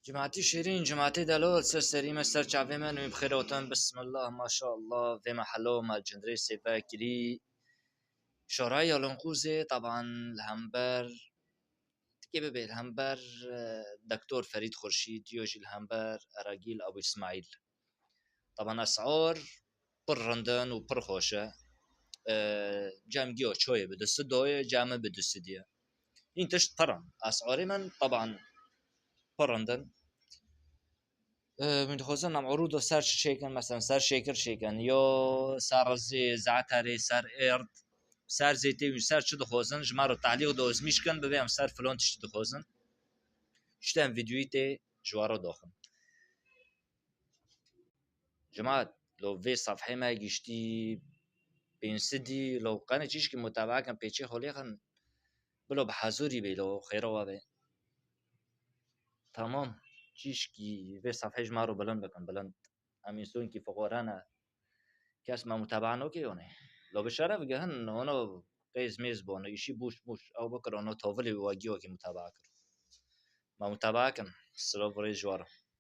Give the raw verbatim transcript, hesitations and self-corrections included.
Cemaatî şêrîn, cemaatê delal, ser serî me, ser çavê me, nû bi xêr hatin, bismillah, maşallah, vê me helo me cindrê sêve kirî. Şoraya Lonqûzê, taban li hember, tikê bibê li hember, e, Doktor Ferîd Xurşîd, yo jî li hember Eragîl Abu Îsmaîl. Taban esar pir rind in û pir xweş e. E, cem giyo çoyê bi du sed doye, cem min bi du sed diye. Hîn tişt pir in. Esarê min taban pir rind in. E, min dixwazin em urûdo ser çi çêkin, mesela ser şêkir çêkin, yo ser rizê, ze'terê, ser êrd, ser zêtê û ser çi dixwazin, ji me re tehlîq de ozmîş kin, bibê em ser filan tiştî dixwazin. Tiştê em vîdyoyî tê ji we re doxin. Cemaat, lo vê sefhê me giştî pênc sedî, lo qenê çîşkî mutebaa kin, pêçê xwe lêxin, bilo bi hezûrî bê, lo xêra we bê. Tamam, çîşkî vê sefhê ji me re bilind bikin, bilind. Em însonkî fiqore ne. Kes me mutebaa noke yonê. Lo bi şeref gihin, ono qêz mêz bono, îşî bûş bûş. Ew bikir, ono tovilê wî wegî wekî mutebaa kir. Me mutebaa kin. Silav û rêz ji we re.